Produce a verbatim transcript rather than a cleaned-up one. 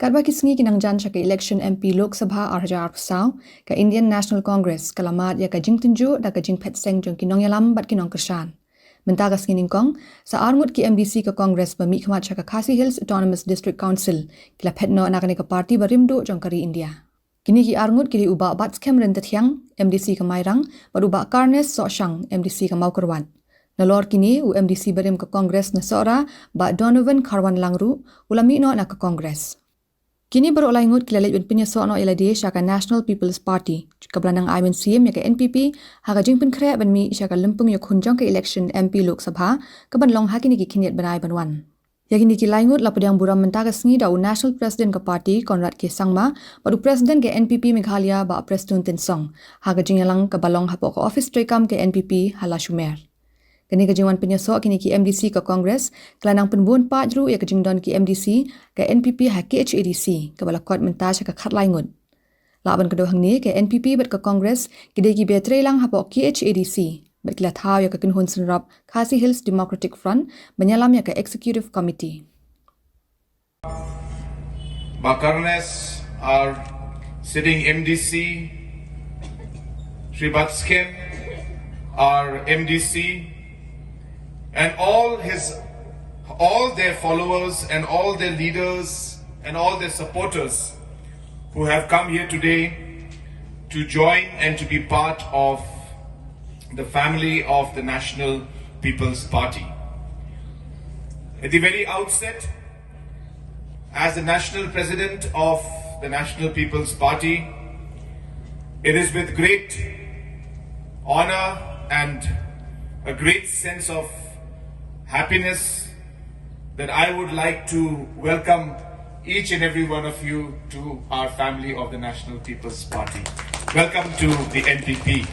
Katba ki sngi ki nang jan sha ka election M P Lok Sabha ar hajar arphew saw, ka Indian National Congress ka la mad ïa ka jingtynjuh da ka jingphet seng jong ki nongïalam bad ki nongkyrshan. Mynta ka sngi nyngkong, sa arngut ki M D C ka Congress ba mihkhmat sha ka Khasi Hills Autonomous District Council ki la phet noh na kane ka party barim duh jong ka ri India. Kine ki arngut ki dei u Bah Batskhem Ryntathiang, M D C ka Mairang, bad u Bah Carnes Sohshang, M D C ka Mawkyrwat. Nalor kine, u M D C barim ka Congress na Sohra, Bah Donovan Kharwanlang ruh u la mih noh na ka Congress. Kine baroh lai ngut ki la leit ban pynïasoh noh ïa lade sha ka National People's Party, kaba la nang ai mynsiem ïa ka N P P ha ka jingpynkhreh ban mih sha ka lympung ïakhun jong ka election M P Lok Sabha kaban long ha kine ki khyndiat bnai ban wan. Ïa kine ki lai ngut la pdiang burom mynta ka sngi da u National President ka party, Conrad K Sangma, bad u President ka N P P Meghalaya, Bah Prestone Tynsong, ha ka jingïalang kaba long hapoh ka office treikam ka N P P ha Lashumer. Kane ka jingwan pynïasoh kine ki M D C ka Congress ka la nang pynbun paid ruh ïa ka jingdon ki M D C ka N P P ha K H A D C, kaba la kot mynta sha ka khatlai ngut. Lah ban kdew hangne, ka N P P bad ka Congress ki dei kiba ïatreilang hapoh K H A D C bad ki la thaw ïa ka kynhun synrop Khasi Hills Democratic Front ban ïalam ïa ka Executive Committee. Bah Carnes, our sitting M D C, Shri Batskhem, our M D C, and all his, all their followers and all their leaders and all their supporters who have come here today to join and to be part of the family of the National People's Party. At the very outset, as the National President of the National People's Party, it is with great honor and a great sense of happiness that I would like to welcome each and every one of you to our family of the National People's Party. Welcome to the N P P.